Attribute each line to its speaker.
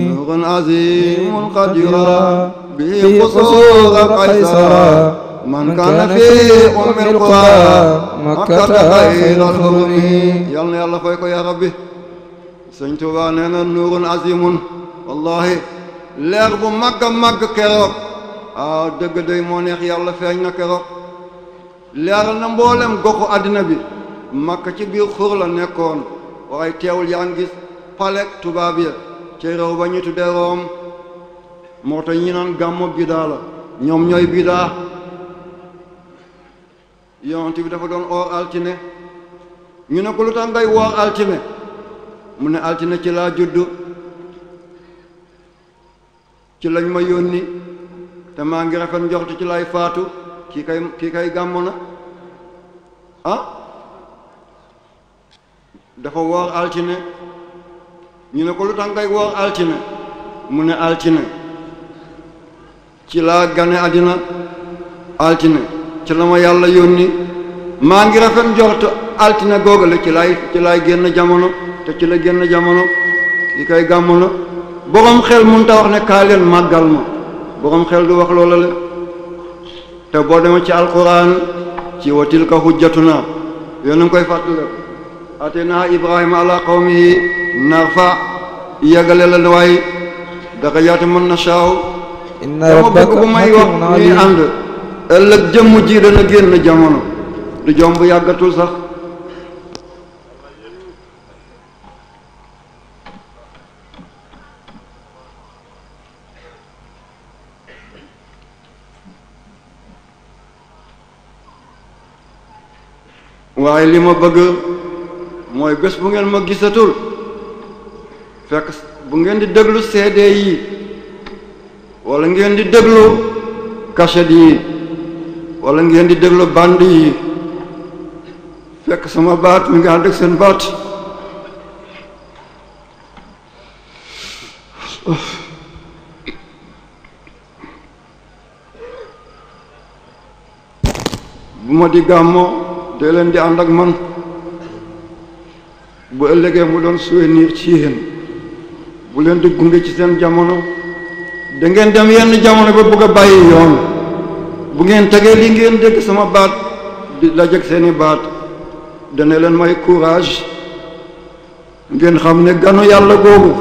Speaker 1: نور عظيم قد يرى به قصور قيصر من كان في أم القرى مكة خير الحرم يلا يلا فيكو يا ربي سيدنا توبا نينا نور عظيم والله leer bu màgg a màgg keroog dëgg day moo neex yàlla feeñ na keroog leeral na mboolem goxu àddina bi Makka ci biir xur la nekkoon waaye teewul yaa ngi gis palek tubaab ya ci réew ba ñu tuddee Room moo tax ñi naan gàmmu bidaa la ñoom ñooy bidaa yonent bi dafa doon oor altine ñu ne ko lu tax ngay woor altine mu ne altine ci laa juddu ci lañ ma yónni te maa ngi rafet njortu ci lay faatu kii kay gàmmu na dafa woor altine ñu ne ko lu tax ngay woor altine mu ne altine ci laa gane àddina altine ci la ma yàlla yónni maa ngi rafet njortu altine googale ci lay génn jamono te ci la génn jamono kii kay gàmmu na boroom xel mun ta wax ne kaay leen màggal ma boroom xel du wax loola le te boo demee ci alquran ci wa tilka hujjatuna yoon na nga koy fàttale atenaa ibrahima ala qawmihi narfa yegale la waaye darajaati man nashaaw dama bëgg bu may wax ñuy ànd ëllëg jëmm ji dana génn jamono du jomb yàggatul sax waaye li ma bëgg mooy bés bu ngeen ma gisatul fekk bu ngeen di déglu CD yi wala ngeen di déglu cassette yi wala ngeen di déglu band yi fekk sama baat mi ngi ànd ak seen baat bu ma di gàmmoo dee leen di ànd ak man bu ëllëgee mu doon souvenir ci yéen bu leen di gunge ci seen jamono da ngeen dem yenn jamono ba bëgg a bàyyi yoon bu ngeen tegee li ngeen dégg sama baat di dajeg seeni baat dana leen may courage ngeen xam ne ganu yàlla googu